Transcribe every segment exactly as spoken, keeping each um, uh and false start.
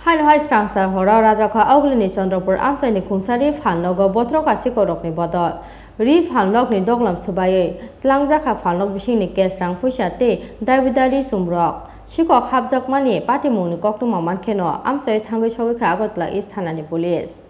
Haino hai srangsa horo Rajakha Augulini Chandrapur amchaini khungsa ri phalnogo bothroka sikorokni bodol. Ri phalnokni doglam swbaiwi tlangjakha phalnok bisingni cash rang puisa tei dabidari sumrok. Sikok hapjakmani patimungni koktwma mankheno amchai thangwi sogwikha Agartala East thanani police.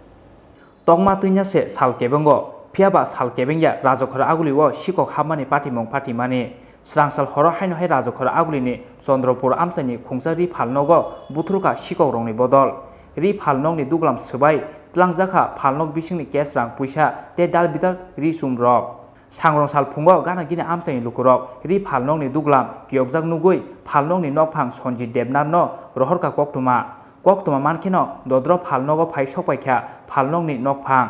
Tongma twina se sal kebengo, phiyaba sal kebengya Rajakhor Agulio sikok hapmani patimung patimani. Srangsal horo haino hai Rajakhor Agulini Chandrapur amchaini khungsa ri phalnogo buthurkha sikokrokni bodol. Ri phalnokni duglam swbai tlangjakha phalnok bisingni cash rang puisa tei dal bidal ri sumrok. Sangrong sal phungo gana gini amchaini lukurok ri phalnokni duglam kiyokjak nugwi phalnokni nokphang Sanjit Debnathno rohorkha koktwma. Koktwma mankheno dodro phalnogo phai sokpaikha phalnokni nokphang.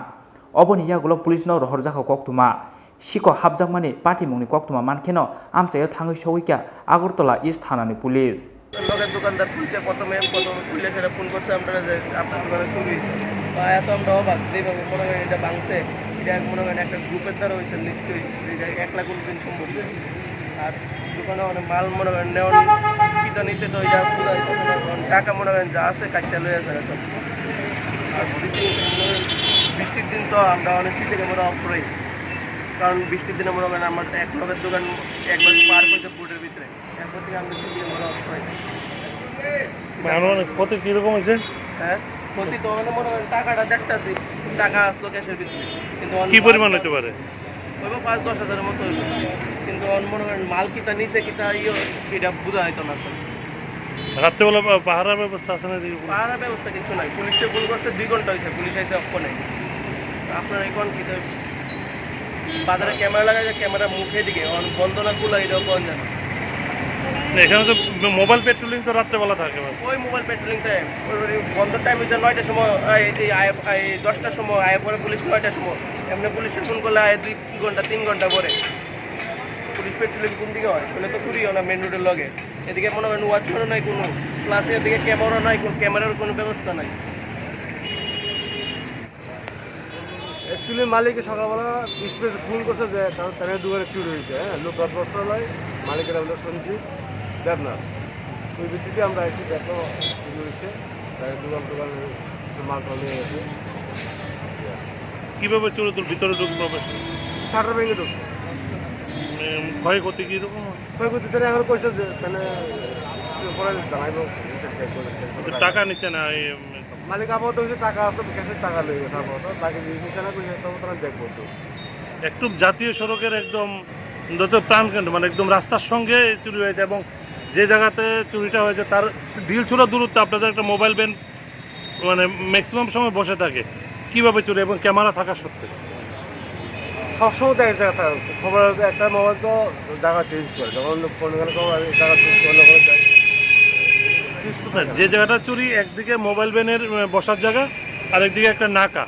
Oboni yagulo police no rohorjakha koktwma. Sikok hapjakmani patimungni koktwma mankheno amchaio thangwi sogwikha Agartala East thanani police. Loge dukandar khulche, prothome, prothome khulle sere phone korche amra je apnar dukane churi hoyche. To ayasa amra obak, jebhabe mone hoy eta bangse, eta mone hoy ekta group er dara hoyche nischoi, eta ek lakh uno din sombhob noi. Ar dukano mane mal mone hoy neon kita nischoi to eta pura eta mone hoy taka mone hoy ja ase kachcha loi ase sob. Ar dui tin din mone hoy bishtir din to amra onek C C camera off kori. Karon bishtir din mone hoy amar ek loge dukan ekbar park hoyche board er bhitore. এরপর থেকে আমরা কি দিয়ে মনে হয়? মানে, আনুমানিক ক্ষতি কিরকম হয়েছে? হ্যাঁ, ক্ষতি তো মানে মনে করেন টাকাটা দেখতাছি, টাকা আসলো ক্যাশের ভিতরে, কিন্তু অন-, কি পরিমাণ হতে পারে? হইব পাঁচ দশ হাজারের মতো হইব, কিন্তু অন-, মনে করেন মাল কিতা নিচে কিতা ইয়ে, এটা বোঝা হইতো না তো। রাত্রেবেলা পা-, পাহারার ব্যবস্থা আছে না এদিকে কোনো? পাহারার ব্যবস্থা কিছু নাই, পুলিশে ফোন করছে, দুই ঘন্টা হয়েছে, পুলিশ আইসে অক্ষণে। আপনার এখন কিতা বাজারে ক্যামেরা লাগাইছে, ক্যামেরা মুখের দিকে, অন বন্ধ না খোলা, এটাও কোন জানে। না, এখানে তো মোবাইল পেট্রোলিং তো রাত্রেবেলা থাকে, বাস। ওই মোবাইল পেট্রোলিং টাইম, ওই, ওই বন্ধ টাইম হচ্ছে নয়টার সময়, এই, এই, আয়, এই দশটার সময়, আয় পরে পুলিশ নয়টার সময়। এমনি পুলিশে ফোন করলে আয় দুই ঘন্টা, তিন ঘন্টা পরে। পুলিশ পেট্রোলিং কোন দিকে হয়? শুনে তো ঘুরিও না মেন রোডের লগে। এদিকে মনে হয় ওয়াচম্যানও নাই কোনো, প্লাস এদিকে ক্যামেরা নাই, কোন ক্যামেরার কোনো ব্যবস্থা নাই। অ্যাকচুয়ালি মালিকে সকালবেলা ডিসপ্যাচে ফোন করছে যে তার, তার দোকানে চুরি হয়েছে, হ্যাঁ, লোক দশ বস্তা লয়, মালিকের নাম হলো সঞ্জিত দেবনাথ। ওই ভিত্তিতে আমরা এসে দেখলাম চুরি হয়েছে, তার দোকান টোকান কিছু মাল টাল নিয়ে গেছে। কিভাবে চোর তোর ভিতরে ঢুকে প্রবেশ? শাটার ভেঙে ঢুকছে। উম, ক্ষয়ক্ষতি কিরকম? ক্ষয়ক্ষতি তারা এখন কইছে যে, মানে, পরে জানাইবো, হিসাব check করে, check করে। টাকা নিচ্ছে না, এই, উম, মালিক আপাতত হচ্ছে টাকা আছে, ক্যাশের টাকা লয়ে গেছে আপাতত, বাকি জিনিস নিচ্ছে না, কইছে তবে তারা দেখবো তো। একদম জাতীয় সড়কের একদম যত প্রাণকেন্দ্র, মানে, একদম রাস্তার সঙ্গে চুরি হয়েছে এবং যে জায়গাতে চুরিটা হয়েছে তার ঢিল ছোড়া দূরত্বে আপনাদের একটা মোবাইল ভ্যান মানে ম্যাক্সিমাম সময় বসে থাকে, কিভাবে চুরি এবং ক্যামেরা থাকা সত্ত্বেও? সবসময় তো এক জায়গায় থাকে। খবর আছে, একটা মোবাইল তো জায়গা চেঞ্জ করে, যখন ফোন গেলে তো জায়গা চেঞ্জ করে, অন্য কোনো যায়। ফিক্স তো না, থাকে না। যে জায়গাটা চুরি, একদিকে মোবাইল ভ্যানের, আহ, বসার জায়গা, আর একদিকে একটা নাকা,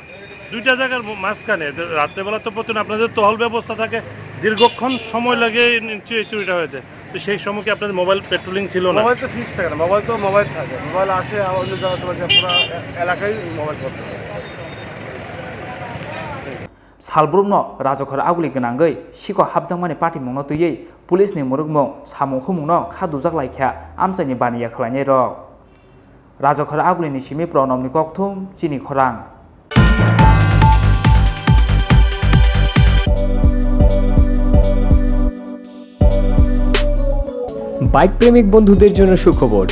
দুইটা জায়গার ম-, মাঝখানে। তো রাত্রেবেলা তো প্রতিদিন আপনাদের টহল ব্যবস্থা থাকে, দীর্ঘক্ষণ সময় লাগে এই চুরি, চুরিটা হয়েছে। তো সেই সময় কি আপনাদের মোবাইল পেট্রোলিং ছিল না? মোবাইল তো ফিক্স থাকে না, মোবাইল তো মোবাইল থাকে, মোবাইল আসে, আবার অন্য জায়গা তোমার পুরো এলাকায় মোবাইল করতে থাকে। Salbrumno Rajakhor Aguli gwnangwi siko hapjakmani patimungno twiwi police ni mwrwkmung samung humungno kha dujak lai kha amchaini baniya khlainairok. Rajakhor Agulini simi Pronomni kokthum chini khorang. Bike প্রেমিক বন্ধুদের জন্য সুখবর।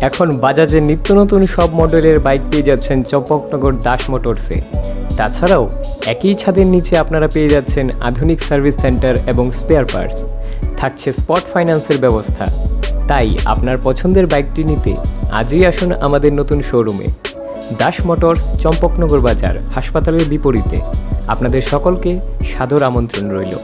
এখন বাজাজের নিত্য নতুন সব মডেলের বাইক পেয়ে যাচ্ছেন চম্পকনগর দাস মোটরসে। তাছাড়াও একই ছাদের নিচে আপনারা পেয়ে যাচ্ছেন আধুনিক সার্ভিস সেন্টার এবং স্পেয়ার পার্টস। থাকছে স্পট ফাইন্যান্সের ব্যবস্থা। তাই আপনার পছন্দের বাইকটি নিতে আজই আসুন আমাদের নতুন শোরুমে। দাস মোটরস, চম্পকনগর বাজার, হাসপাতালের বিপরীতে। আপনাদের সকলকে সাদর আমন্ত্রণ রইল।